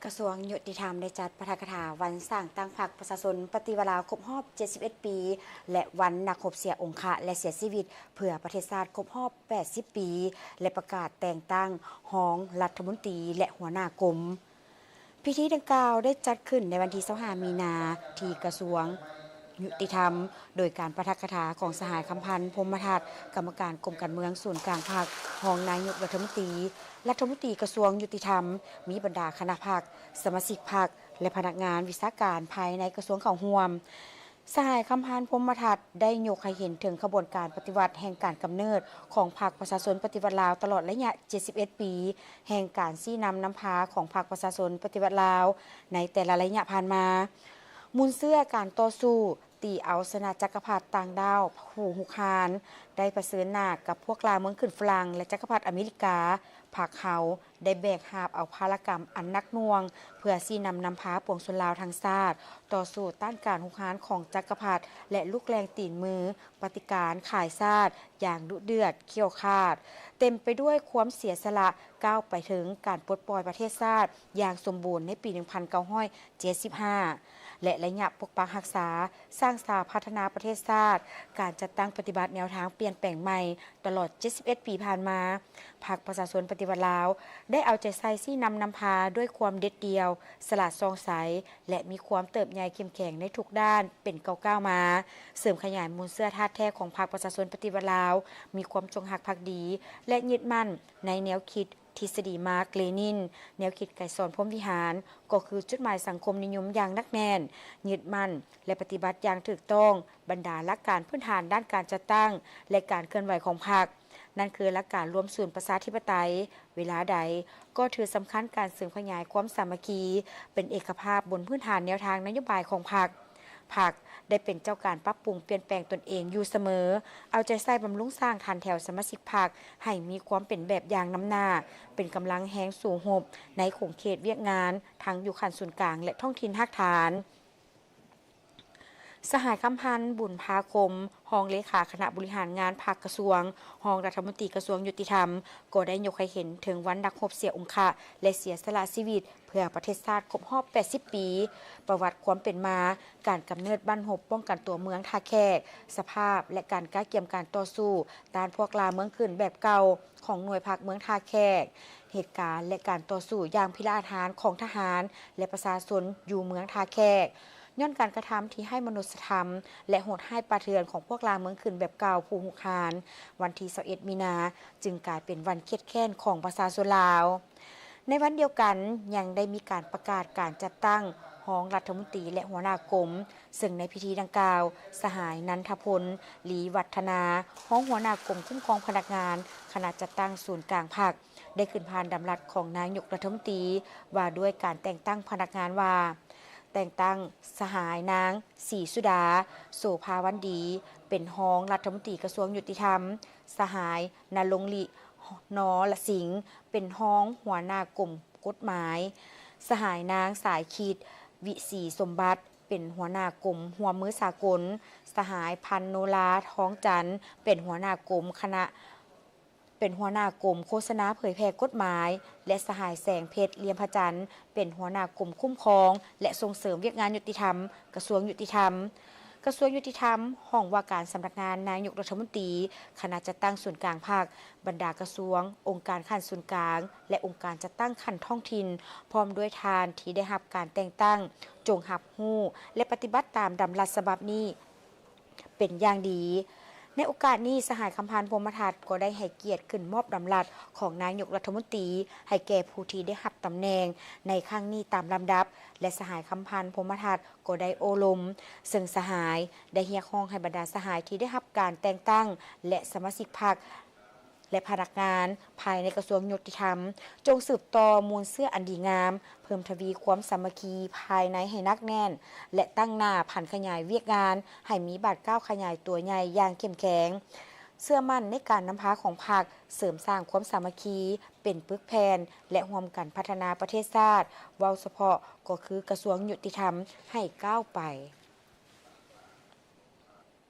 ກະຊວງຍຸຕິທຳໄດ້ຈັດປາຖະກະຖາວັນສ້າງຕັ້ງພັກປະຊາຊົນປະຕິວັດລາວຄົບຮອບເຈັດສິບເອັດປີ ແລະ ວັນນັກຮົບເສຍອົງຄະ ແລະ ເສຍຊີວິດເພື່ອປະເທດຊາດຄົບຮອບແປດສິບປີ ແລະ ປະກາດແຕ່ງຕັ້ງຮອງລັດຖະມົນຕີ ແລະ ຫົວໜ້າກົມ. ພິທີດັ່ງກ່າວໄດ້ຈັດຂຶ້ນໃນວັນທີຊາວຫ້າມີນາ ທີ່ກະຊວງຍຸຕິທຳ ໂດຍການປາຖະກະຖາຂອງສະຫາຍ ຄຳພັນ ພົມມະທັດ ກຳມະການກົມການເມືອງສູນກາງພັກ, ຮອງນາຍົກລັດຖະມົນຕີ, ລັດຖະມົນຕີກະຊວງຍຸຕິທຳ, ມີບັນດາຄະນະພັກ, ສະມາຊິກພັກ ແລະ ພະນັກງານວິຊາການພາຍໃນກະຊວງເຂົ້າຮ່ວມ. ສະຫາຍ ຄຳພັນ ພົມມະທັດ ໄດ້ຍົກໃຫ້ເຫັນເຖິງຂະບວນການປະຕິວັດແຫ່ງການກຳເນີດຂອງພັກປະຊາຊົນປະຕິວັດລາວ ຕະຫຼອດໄລຍະເຈັດສິບເອັດປີ ແຫ່ງການຊີ້ນຳນຳພາຂອງພັກປະຊາຊົນປະຕິວັດລາວ ໃນແຕ່ລະໄລຍະຜ່ານມາ. ມູນເຊື້ອການຕໍ່ສູ້ ຕີເອົາຊະນະຈັກກະພັດຕ່າງດ້າວຜູ້ຮຸກຮານ ໄດ້ປະເຊີນໜ້າກັບພວກລ່າເມືອງຂຶ້ນຝຣັ່ງ ແລະ ຈັກກະພັດອາເມລິກາ. ພັກເຮົາໄດ້ແບກຫາບເອົາພາລະກຳອັນໜັກໜ່ວງ ເພື່ອຊີ້ນຳນຳພາປວງຊົນລາວທັງຊາດ ຕໍ່ສູ້ຕ້ານການຮຸກຮານຂອງຈັກກະພັດ ແລະ ລູກແລ່ນຕີນມືປະຕິການຂາຍຊາດຢ່າງດຸເດືອດຂ້ຽວຂາດ, ເຕັມໄປດ້ວຍຄວາມເສຍສະຫຼະ ກ້າວໄປເຖິງການປົດປ່ອຍປະເທດຊາດຢ່າງສົມບູນໃນປີໜຶ່ງພັນເກົ້າຮ້ອຍເຈັດສິບຫ້າ ແລະ ໄລຍະປົກປັກຮັກສາ, ສ້າງສາພັດທະນາປະເທດຊາດ, ການຈັດຕັ້ງປະຕິບັດແນວທາງປ່ຽນແປງໃໝ່ຕະຫຼອດເຈັດສິບເອັດປີຜ່ານມາ, ພັກປະຊາຊົນປະຕິວັດລາວ ໄດ້ເອົາໃຈໃສ່ຊີ້ນຳນຳພາດ້ວຍຄວາມເດັດດ່ຽວ, ສະຫຼາດສ່ອງໃສ ແລະ ມີຄວາມເຕີບໃຫຍ່ເຂັ້ມແຂງໃນທຸກດ້ານເປັນກ້າວໆມາ, ເສີມຂະຫຍາຍມູນເຊື້ອທາດແທ້ຂອງພັກປະຊາຊົນປະຕິວັດລາວ, ມີຄວາມຈົງຮັກພັກດີ ແລະ ຍຶດໝັ້ນໃນແນວຄິດ ທິດສະດີມາກ-ເລນິນ, ແນວຄິດໄກສອນ ພົມວິຫານ ກໍຄືຈຸດໝາຍສັງຄົມນິຍົມຢ່າງໜັກແໜ້ນ, ຍຶດໝັ້ນ ແລະ ປະຕິບັດຢ່າງຖືກຕ້ອງບັນດາຫຼັກການພື້ນຖານດ້ານການຈັດຕັ້ງ ແລະ ການເຄື່ອນໄຫວຂອງພັກ, ນັ້ນຄືຫຼັກການລວມສູນປະຊາທິປະໄຕ. ເວລາໃດກໍຖືສຳຄັນການເສີມຂະຫຍາຍຄວາມສາມັກຄີ ເປັນເອກະພາບບົນພື້ນຖານແນວທາງນະໂຍບາຍຂອງພັກ. ພັກໄດ້ເປັນເຈົ້າການປັບປຸງປ່ຽນແປງຕົນເອງຢູ່ສະເໝີ, ເອົາໃຈໃສ່ບຳລຸງສ້າງຖັນແຖວສະມາຊິກພັກໃຫ້ມີຄວາມເປັນແບບຢ່າງນຳໜ້າ, ເປັນກຳລັງແຮງສູ້ຮົບໃນຂົງເຂດວຽກງານ ທັງຢູ່ຂັ້ນສູນກາງ ແລະ ທ້ອງຖິ່ນຮາກຖານ. ສະຫາຍ ຄຳພັນ ບຸນພາຄົມ ຮອງເລຂາຄະນະບໍລິຫານງານພັກກະຊວງ, ຮອງລັດຖະມົນຕີກະຊວງຍຸຕິທຳ ກໍໄດ້ຍົກໃຫ້ເຫັນເຖິງວັນນັກຮົບເສຍອົງຄະ ແລະ ເສຍສະຫຼະຊີວິດ ເພື່ອປະເທດຊາດຄົບຮອບແປດສິບປີ, ປະຫວັດຄວາມເປັນມາ, ການກຳເນີດບັ້ນຮົບປ້ອງກັນຕົວເມືອງທ່າແຂກ, ສະພາບ ແລະ ການກະກຽມການຕໍ່ສູ້ຕ້ານພວກລ່າເມືອງຂຶ້ນແບບເກົ່າຂອງໜ່ວຍພັກເມືອງທ່າແຂກ, ເຫດການ ແລະ ການຕໍ່ສູ້ຢ່າງພິລະອາດຫານຂອງທະຫານ ແລະ ປະຊາຊົນຢູ່ເມືອງທ່າແຂກ, ຍ້ອນການກະທຳທີ່ໄຮ້ມະນຸດສະທຳ ແລະ ໂຫດຮ້າຍປ່າເຖື່ອນຂອງພວກລ່າເມືອງຂຶ້ນແບບເກົ່າຜູ້ຮຸກຮານ, ວັນທີຊາວເອັດມີນາ ຈຶ່ງກາຍເປັນວັນຄຽດແຄ້ນຂອງປະຊາຊົນລາວ. ໃນວັນດຽວກັນ ຍັງໄດ້ມີການປະກາດການຈັດຕັ້ງຮອງລັດຖະມົນຕີ ແລະ ຫົວໜ້າກົມ, ເຊິ່ງໃນພິທີດັ່ງກ່າວ ສະຫາຍ ນັນທະພົນ ລີວັດທະນາ ຮອງຫົວໜ້າກົມຄຸ້ມຄອງພະນັກງານ ຄະນະຈັດຕັ້ງສູນກາງພັກ ໄດ້ຂຶ້ນຜ່ານດຳລັດຂອງນາຍົກລັດຖະມົນຕີ ວ່າດ້ວຍການແຕ່ງຕັ້ງພະນັກງານວ່າ ແຕ່ງຕັ້ງສະຫາຍ ນາງ ສີສຸດາ ໂສພາວັນດີ ເປັນຮອງລັດຖະມົນຕີກະຊວງຍຸຕິທຳ, ສະຫາຍ ນະລົງລິ ນໍລະສິງ ເປັນຮອງຫົວໜ້າກົມກົດໝາຍ, ສະຫາຍ ນາງ ສາຍຄິດ ວິສີສົມບັດ ເປັນຫົວໜ້າກົມຮ່ວມມືສາກົນ, ສະຫາຍ ພັນໂນລາ ທອງຈັນ ເປັນຫົວໜ້າກົມຄະນະ ເປັນຫົວໜ້າກົມໂຄສະນາເຜີຍແຜ່ກົດໝາຍ ແລະ ສະຫາຍ ແສງເພັດ ລຽມພະຈັນ ເປັນຫົວໜ້າກົມຄຸ້ມຄອງ ແລະ ສົ່ງເສີມວຽກງານຍຸຕິທຳ ກະຊວງຍຸຕິທຳ. ກະຊວງຍຸຕິທຳ, ຫ້ອງວ່າການສຳນັກງານນາຍົກລັດຖະມົນຕີ, ຄະນະຈັດຕັ້ງສູນກາງພັກ, ບັນດາກະຊວງ, ອົງການຂັ້ນສູນກາງ ແລະ ອົງການຈັດຕັ້ງຂັ້ນທ້ອງຖິ່ນ, ພ້ອມດ້ວຍທ່ານທີ່ໄດ້ຮັບການແຕ່ງຕັ້ງ, ຈົ່ງຮັບຮູ້ ແລະ ປະຕິບັດຕາມດຳລັດສະບັບນີ້ ເປັນຢ່າງດີ. ໃນໂອກາດນີ້, ສະຫາຍ ຄຳພັນ ພົມມະທັດ ກໍໄດ້ໃຫ້ກຽດຂຶ້ນມອບດຳລັດຂອງນາຍົກລັດຖະມົນຕີ ໃຫ້ແກ່ຜູ້ທີ່ໄດ້ຮັບຕຳແໜ່ງໃນຄັ້ງນີ້ຕາມລຳດັບ ແລະ ສະຫາຍ ຄຳພັນ ພົມມະທັດ ກໍໄດ້ໂອ້ລົມ, ເຊິ່ງສະຫາຍໄດ້ຮຽກຮ້ອງໃຫ້ບັນດາສະຫາຍທີ່ໄດ້ຮັບການແຕ່ງຕັ້ງ ແລະ ສະມາຊິກພັກ ແລະ ພະນັກງານພາຍໃນກະຊວງຍຸຕິທຳ ຈົ່ງສືບຕໍ່ມູນເຊື້ອອັນດີງາມ, ເພີ່ມທະວີຄວາມສາມັກຄີພາຍໃນໃຫ້ໜັກແໜ້ນ ແລະ ຕັ້ງໜ້າຜັນຂະຫຍາຍວຽກງານໃຫ້ມີບາດກ້າວຂະຫຍາຍຕົວໃຫຍ່ຢ່າງເຂັ້ມແຂງ. ເຊື່ອໝັ້ນໃນການນຳພາຂອງພັກ, ເສີມສ້າງຄວາມສາມັກຄີເປັນປຶກແຜ່ນ ແລະ ຮ່ວມກັນພັດທະນາປະເທດຊາດ, ເວົ້າສະເພາະກໍຄືກະຊວງຍຸຕິທຳໃຫ້ກ້າວໄປ.